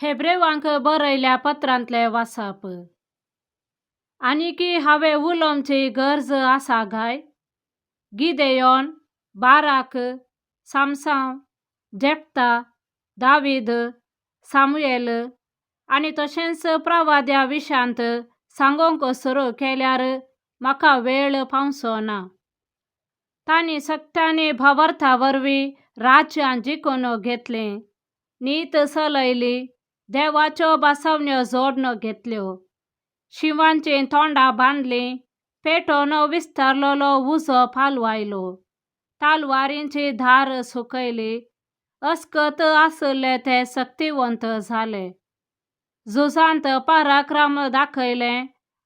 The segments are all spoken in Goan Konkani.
हेब्रेवांक बरयल्या पत्रांतलें वाचप. आनीकी हांवें उलोवची गरज आसा काय? गिदेयोन, बाराक, सामसांव, जेप्ता, दावीद, सामुएल आनी तशेंच प्रवाद्या विशांत सांगूंक सुरू केल्यार म्हाका वेळ पावचो ना. तांणी सगळ्यांनी भावार्था वरवीं राज्यां जिखून घेतलीं, नीत चलयली, देवाच्यो बसवण्यो जोडून घेतल्यो, शिंवांचीं तोंडां बांदलीं, पेटोवन विस्तारलेलो उजो पालवायलो, तलवारींची धार सुकयली, अस्कत आशिल्ले ते शक्तिवंत जाले, झुजांत पराक्रम दाखयले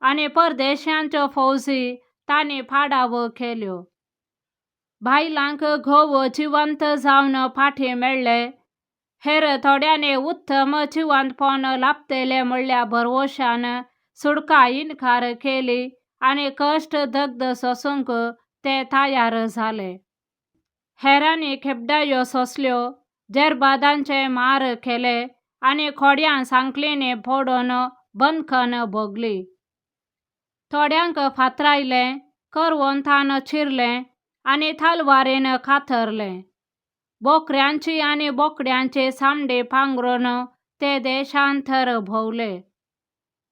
आनी परदेशांच्यो फौजी तांणी पाडाव केल्यो. बायलांक घोव जिवंत जावन फाटीं मेळ्ळे, हेर थोड्यांनी उत्तम जिवंतपण लाभतलें म्हणल्या भरवशान सुटका इनकार केली आनी कश्ट दग्ध सोसूंक ते तयार जाले. हेरांनी खेपडायो सोंसल्यो, जेरबादांचे मार केले आनी खोड्यां सांखळींनी पडून बंदखण भोगली. थोड्यांक फातरायलें, करवंतान चिरलें आनी तलवारीन कातरलें. बोकऱ्यांची आनी बोकड्यांची चामडी पांगरून ते देशांतर भोंवले.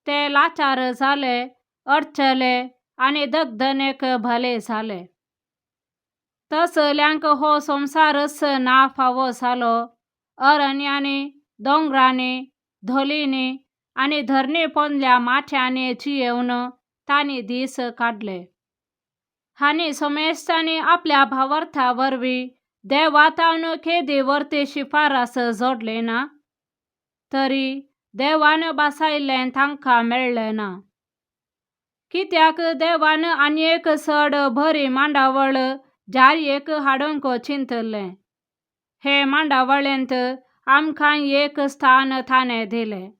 ते लाचार जाले, अडचले आनी दगदनेक भले जाले. तसल्यांक हो संवसारच ना फावो जालो. अरण्यांनी, दोंगरांनी, धोलींनी आनी धरणी पोंदल्या माथ्यांनी जियेवन तांणी दीस काडले. हांणी समेस्तांनी आपल्या भावार्था वरवीं देवातावन केदी वर्ती शिफारस जोडली ना, तरी देवान बसयल्लें तांकां मेळ्ळें ना. कित्याक देवान आनी एक चड बरी मांडावळ जारयेक हाडूंक चिंतलें. हे मांडावळेंत आमकां एक स्थान ताणें दिलें.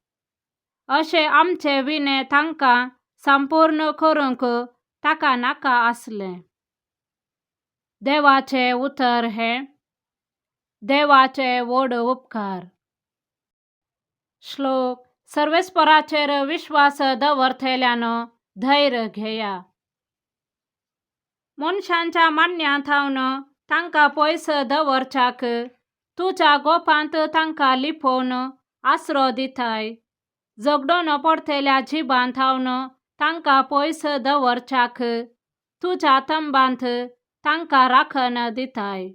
अशें आमचें विणें तांकां संपूर्ण करूंक ताका नाका आसलें. देवाचें उतर हें देवाचे व्हड उपकार. श्लोक. सर्वेस्पराचेर विश्वास दवरतल्यान धैर्य घेया. मनशांच्या मान्न्यांत तांकां पयस दवरच्याक तुज्या गोपांत तांकां लिपोवन आसरो दिताय. झगडून पडटल्या जिबांत तांकां पयस दवरच्याक तुज्या तंबांत तांकां राखण दिताय.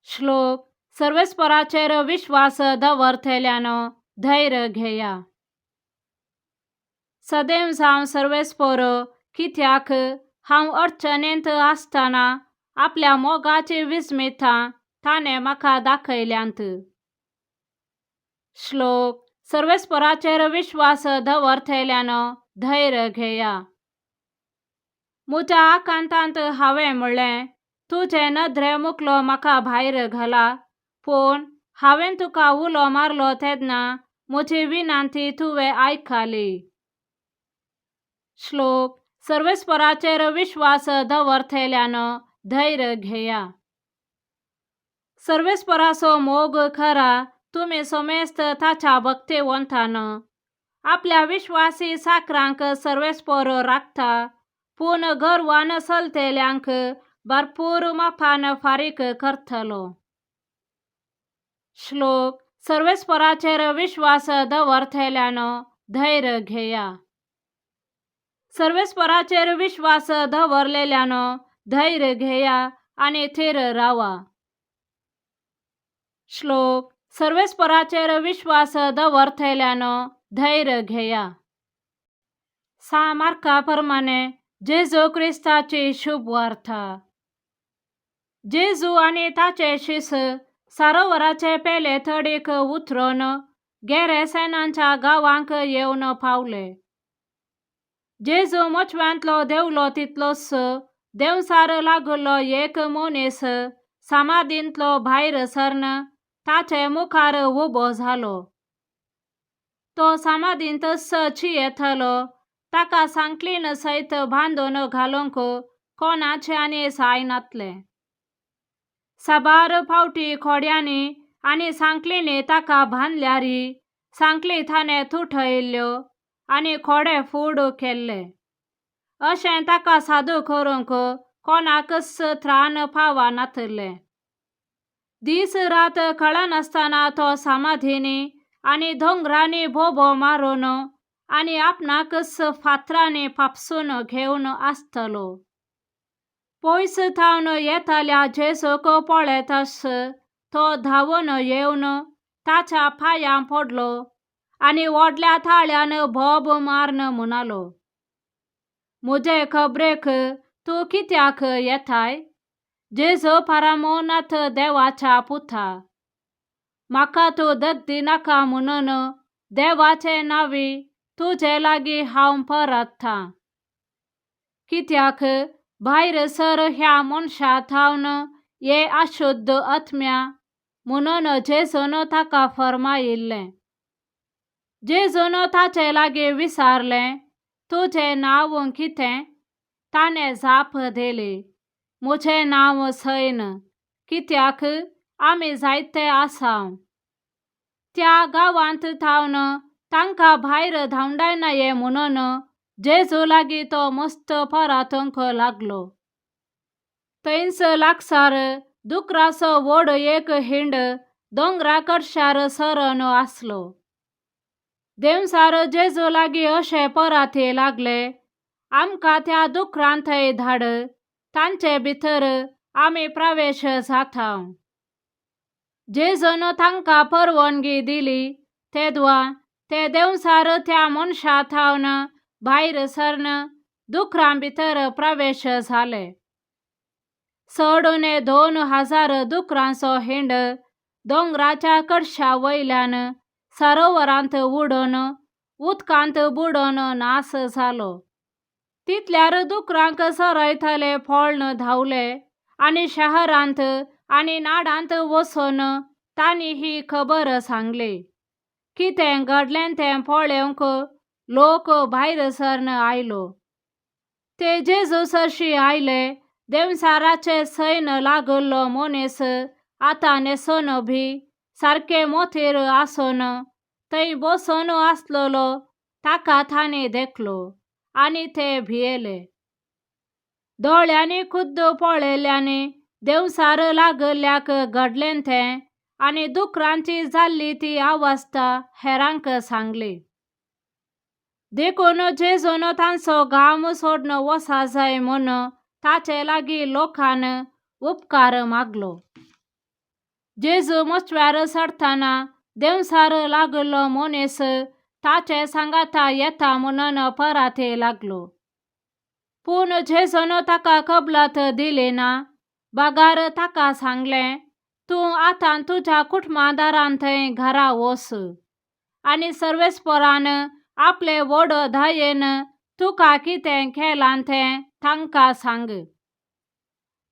श्लोक. सर्वेस्पराचेर विश्वास दवरतल्यान धैर्य घेया. सदैव जावं सर्वेस्पर, कित्याक हांव अडचणेंत आसतना आपल्या मोगाची विस्मितां ताणें म्हाका दाखयल्यांत. श्लोक. सर्वेस्पराचेर विश्वास दवरतल्यान धैर्य घेया. म्हज्या आकांतांत हांवें म्हणलें, तुजे नदरे मुखलो म्हाका भायर घाला, पूण हांवें तुका उलो मारलो तेन्ना म्हजी विनंती तुवें आयकली. श्लोक. सर्वेस्पराचेर विश्वास दवरतल्यान धैर्य घेया. सर्वेस्पराचो मोग करा तुमी समेस्त ताच्या भक्तिवंतान. आपल्या विश्वासी साकरांक सर्वेस्पर राखता, पूण गर्वान चलतल्यांक भरपूर मापान फारीक करतलो. श्लोक. सर्वेस्पराचेर विश्वास दवरतल्यान धैर्य घेया. सर्वेस्पराचेर विश्वास दवरलेल्यान धैर्य घेया आनी थीर रावा. श्लोक. सर्वेस्पराचेर विश्वास दवरतल्यान धैर्य घेया. सा मार्का प्रमाणे जेजू क्रिस्ताची शुभ वार्ता. जेजू आनी ताचे शिस सरोवराचे पेले तडीक उतरून गेरेसेनांच्या गांवांक येवन पावले. जेजू मोचव्यांतलो देंवलो तितलोच देंवचार लागिल्लो एक मनीस समाधींतलो भायर सरन ताचे मुखार उबो जालो. तो समाधींतच चियेतालो. ताका सांखळीन सयत बांदून घालूंक कोणाचें आनी जायनातलें. साबार फावटी खोड्यांनी आनी सांकलींनी ताका बांदल्यारी सांकली थाणें तुटयल्ल्यो आनी खोडे फूड केल्ले. अशें ताका सादू करूंक कोणाकच त्राण पावनातलें. दीस रात कळनासतना तो समाधींनी आनी दोंगरांनी बोबो मारून आनी आपणाकच फातरांनी फापसून घेवन आसतलो. पयस थावन येतल्या जेजूक पळयताच तो धांवून येवन ताच्या पांयां पडलो आनी व्हडल्या ताळ्यान बोब मारून म्हणालो, म्हजे खबरेक तूं कित्याक येताय जेजू परमोनाथ देवाच्या पुता? म्हाका तूं दगदी नाका म्हणून देवाचे नांवी तुजे लागीं हांव परततां. कित्याक भायर सर ह्या मनशा थावन ये अशुद्ध आत्म्या, म्हणून जेजून ताका फर्मायिल्लें. जेजून ताचे लागीं विचारलें, तुजें नांव कितें? ताणें जाप दिली, म्हजें नांव सैन, कित्याक आमी जायते आसाव. त्या गांवांत थावन तांकां भायर धांवडायनाये म्हणून जेजू लागीं तो मस्त परातूंक लागलो. थंयच लागसार दुकराचो व्हड एक हिंड दोंगरा कडशार सरून आसलो. देंवचार जेजू लागीं अशें पराती लागले, आमकां त्या दुकरां थंय धाड, तांचे भितर आमी प्रवेश जाताव. जेजून तांकां परवानगी दिली. तेदवा ते देंवचार त्या मनशा थावन भायर सरन दुकरां भितर प्रवेश जाले. चड उणें 2000 दुकरांचो हिंड दोंगराच्या कडशा वयल्यान सरोवरांत उडोवन उदकांत बुडोवन नाश जालो. तितल्यार दुकरांक चरयतले पळून धांवले आनी शहरांत आनी नाडांत वचून तांणी ही खबर सांगली. कितें घडलें तें पळोवंक लोक भायर सरन आयलो. ते जेजू सरशी आयले. देंवचाराचें सैन लागल्लो मनीस आतां न्हेसून बी सारकें मोतीर आसून थंय बसून आसलेलो ताका तांणी देखलो आनी ते भियेले. दोळ्यांनी खुद्द पळयल्ल्यानी देंवचार लागल्ल्याक घडलें तें आनी दुकरांची जाल्ली ती अवस्था हेरांक सांगली. देखून जेजून तांचो गांव सोडून वचा जाय म्हूण ताचे लागीं लोकान उपकार मागलो. जेजू मोचव्यार चडटना देंवचार लागल्लो मनीस ताचे सांगाता येता म्हणून पराती लागलो. पूण जेजून ताका कबलात दिली ना, बगर ताका सांगलें, तूं आतां तुज्या कुटुंबादारान थंय घरा वच आनी सर्वेस्परान आपले व्हड दयेन तुका कितें केलां तें तांकां सांग.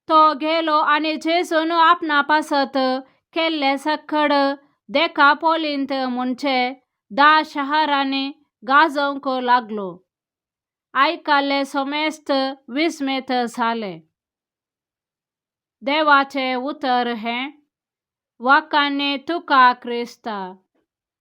तो गेलो आनी जेजून आपणा पासत केल्लें सकड देकापोलींत म्हणजे 10 शहरांनी गाजोवंक लागलो. आयकल्ले समेस्त विस्मीत जाले. देवाचें उतर हें. वाखाणनी तुका क्रिस्ता.